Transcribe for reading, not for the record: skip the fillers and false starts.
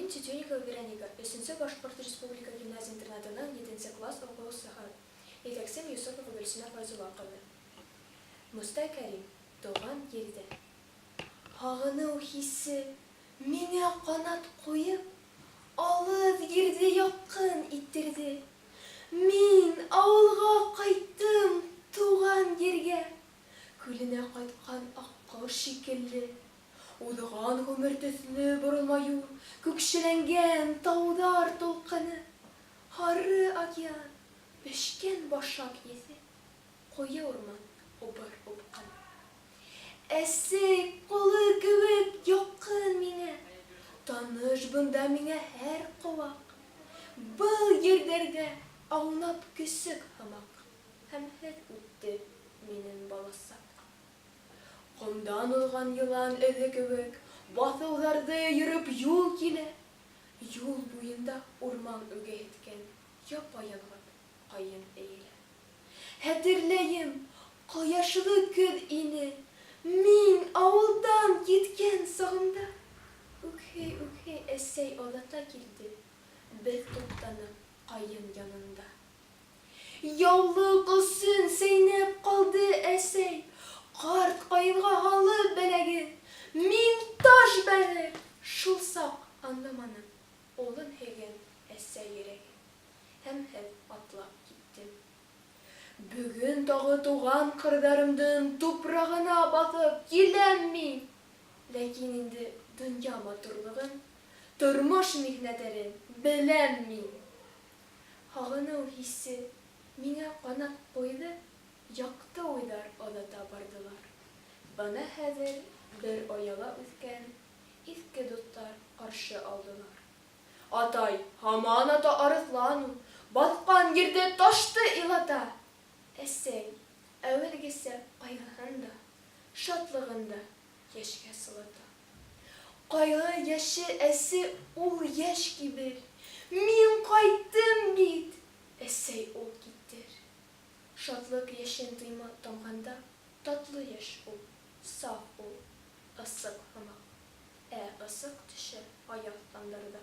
Мин Тютюнникова Вероника, өсенсе башкорт республика гимназия-интернатының етенсе класс укыусыһы. Җитәкчем Йосыпова Гөлсинә Файзулла кызы. Мостай Кәрим, Туган җирдә. Һагыныу хисе миңа канат куеп, Алып йөрде якын иттерде. Мин авылга кайттым, туган җиргә. Күленә кайткан аккош шикелле. Узган гомер төсле борылмаю, Күкшеләнгән таудар тулкыны. Һары океан, пешкән башак исе, Куе урман, убыр упкыны. Әсәй кулы кебек якын миңа, Таныш бында миңа һәр куак. Был җирләрдә аунап көсек һымак, Һәм һез үтте минем баласак. Комдан узган елан эзе кебек, Басуҙарҙы йөрөп юл килә. Юл буенда урман үгәйһеткән Япа-ялгыз каен эелә. Хәтерләйем, кояшлы көҙ ине, Мин ауылдан киткән сағымда. Үкһей-үкһей әсәй оҙата килде, Беҙ туҡтаныҡ ҡайын янында. Яулыҡ осон сәйнәп ҡалды әсәй, Ҡарт ҡайынға һалып бәләген. Мин таш бәгырь, шул саҡ аңламаным Улын һөйгән әсәй йөрәген. Һәм һеҙ атлап киттем. Бөгөн тағы туған ҡырҙарымдың Тупрағына баҫып киләм мин. Ләкин инде донъя матурлығын, Тормош михнәтәрен беләм мин. Һагыныу хисе миңә канат куйды, Якты уйлар озата бардылар. Бына хәҙер бер ояла үҫкән Иҫке дуҫтар ҡаршы алдылар. Атай, һаман ата арыҫлан ул, Баҫҡан ерҙә ташты илата. Әсәй, әүәлгесә ҡайғыһын да, Шатлығын да йәшкә сылата. Кайгы яше әсе ул яшь кибер, Мин кайттым бит, әсәй ул китер. Шатлык яшен тойма тамганда Татлы яшь ул, саф ул, ысык һымак. Ә ысык төшә аяз таңнарда.